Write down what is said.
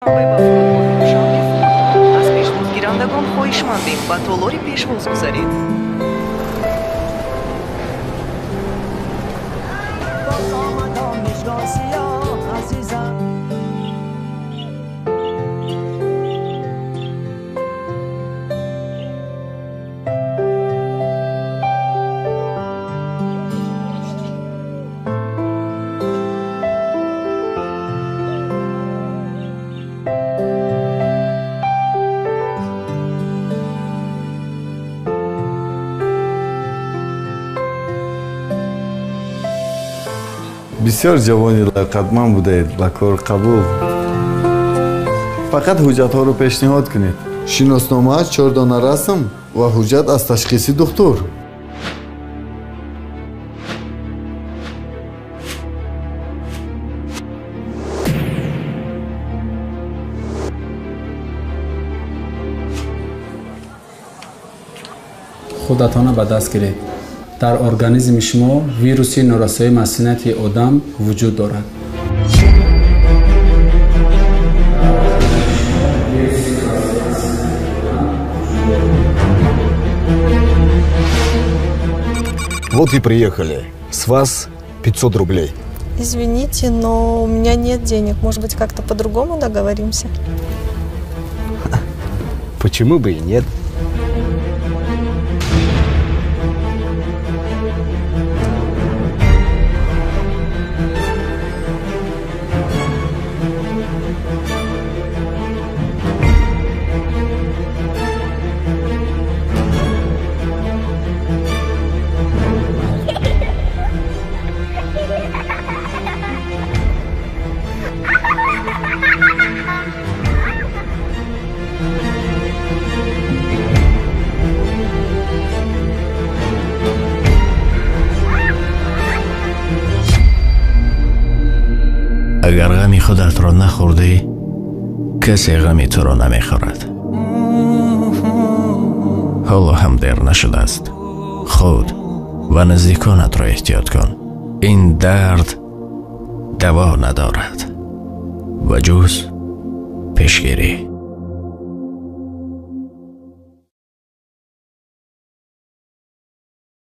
Ба фурудгоҳи Душанбе фуруд. Аз пешвозгирандагон хоҳишмандем, ба толори пешвоз гузаред. Боз омадам мижгон сиёҳ, азизам. Бисёр ҷавони лаёқатманд будаед, ба кор қабул. Фақат ҳуҷҷатҳоро пешниҳод кунед: шиноснома, чор дона расм ва ҳуҷҷат аз ташхиси духтур. Худатона ба даст гиред. Дар организми шумо вируси норасоии масунияти одам вуҷуд дорад. Вот и приехали. С вас 500 рублей. Извините, но у меня нет денег. Может быть, как-то по-другому договоримся? Почему бы и нет? Агар ғами худатро нахӯрдӣ, касе ғами туро намехӯрад. Ҳоло ҳам дер нашудааст. Худ ва наздиконатро эҳтиёт кун. Ин дард даво надорад ва ҷуз пешгирӣ.